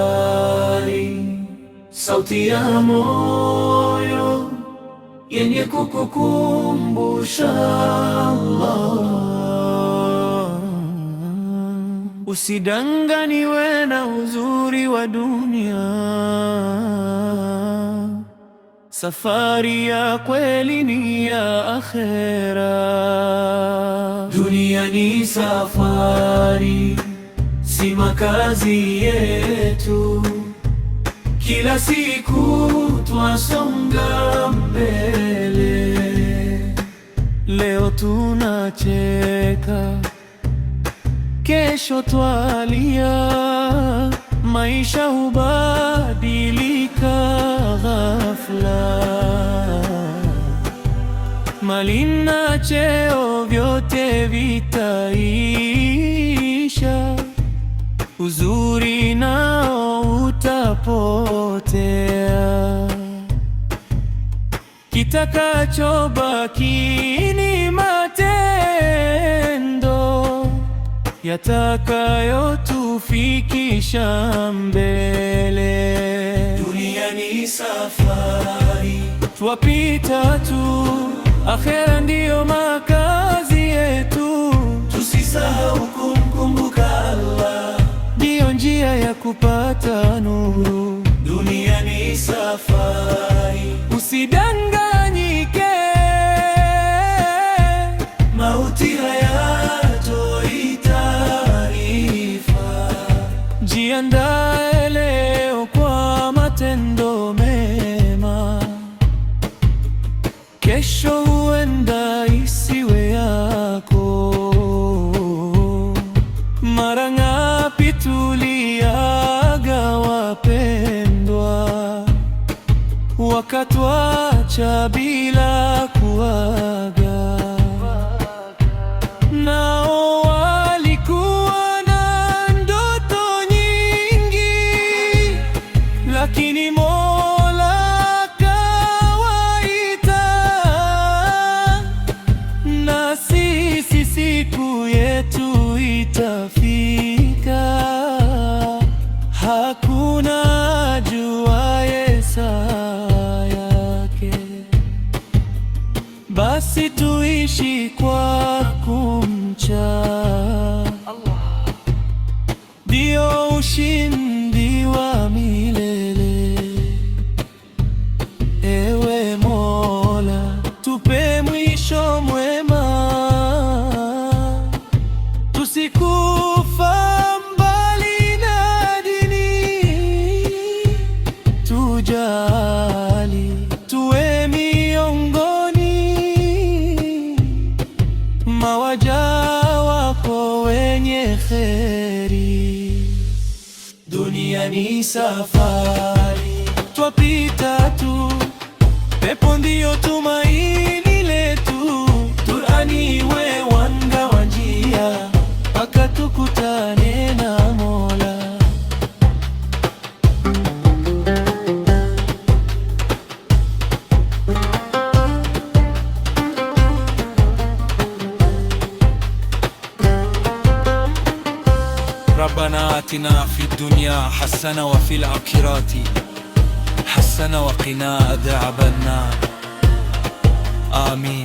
Abubakari, sauti ya moyo yenye kukukumbusha Allah. Usidanganiwe na uzuri wa dunia, safari ya kweli ni ya akhera. Dunia ni safari, si makazi yetu. Kila siku twasonga mbele. Leo tunacheka, kesho twalia. Maisha hubadilika ghafla. Mali na cheo vyote vitaisha, uzuri nao utapotea. Kitakachobaki ni matendo yatakayotufikisha mbele. Dunia ni safari, twapita tu, akhera ndiyo makazi yetu. Tusisahau kumkumbuka Allah, ndiyo njia ya kupata nuru. Dunia ni safari, usidanganyike, mauti hayatoi taarifa. Jiandae leo kwa matendo mema, kesho huenda isiwe yako. Mara ngapi tuliaga wapendwa, wakatuacha bila kuaga. Nao walikuwa na ndoto nyingi, lakini Mola akawaita, na sisi siku yetu itafika. Hakuna ajuaye saa yake, basi tuishi kwa kumcha Allah, ndio ushindi wa milele. Ewe Mola, tupe mwisho mwema, tusikufa mbali na dini, tujali tuwe miongoni mwa waja wako wenye kheri. Dunia ni safari, twapita tu, pepo ndiyo tumaini letu. Qur'ani iwe mwanga wa njia, mpaka tukutane na Mola. ربنا آتنا في الدنيا حسنة وفي الآخرة حسنة وقنا عذاب النار. آمين.